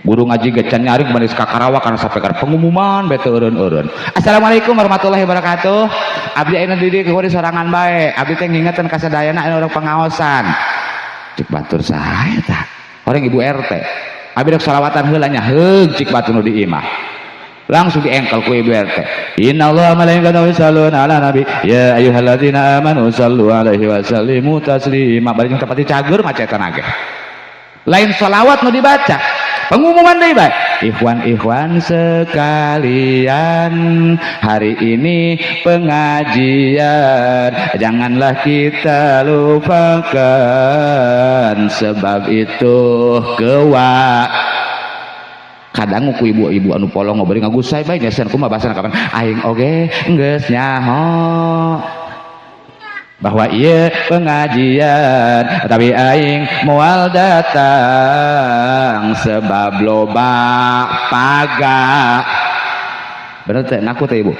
Guru ngaji ge can nyaring manis ka Karawang karena sampai ka pengumuman bete eureun-eureun. Assalamualaikum warahmatullahi wabarakatuh. Abdi ayeuna di dieu kuari sorangan bae. Abdi teh ngingetan ka sadayana anu urang pengaosan. Cik batur saha eta? Orang ibu RT. Abdi rek salawatan heula nya, heug cik batur nu di imah. Langsung diengkel ku ibu RT. Innallaha malaikatahu yusholluna ala nabi ya ayyuhalladzina amanu sallu alaihi wa sallimu taslima. Bari jeung tempat cager macetan ge. Lain salawat nu dibaca, pengumuman deui bae. Ikhwan-ikhwan sekalian, hari ini pengajian janganlah kita lupakan, sebab itu kewa kadang ku ibu-ibu anu polong ngobrol ngagusay bae nyesen kumaha bahasana kapan aing oge geus nyaho bahwa iya pengajian, tapi aing moal datang sebab loba paga. Bener teh ngaku teh ibu?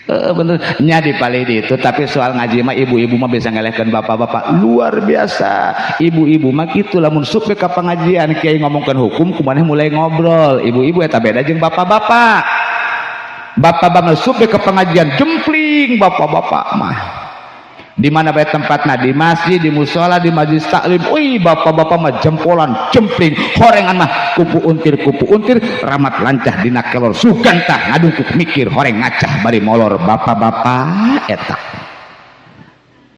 Bener nya di palih itu. Tapi soal ngaji mah ibu-ibu mah bisa ngelehkeun bapak-bapak luar biasa. Ibu-ibu mah kitu, lamun sup ka pengajian, kiai ngomongkeun hukum, kumaneh mulai ngobrol. Ibu-ibu eta beda jeung bapak-bapak. Bapak-bapak sup ke pengajian jempling. Bapak-bapak mah di mana bae tempatna, di masjid, di musola, di majlis taklim, wih, bapak-bapak mah jempolan jempling, horengan mah kupu untir kupu untir, ramat lancah dina kelor, sugantah ngadungkuk mikir, horeng ngacah bari molor. Bapak-bapak eta.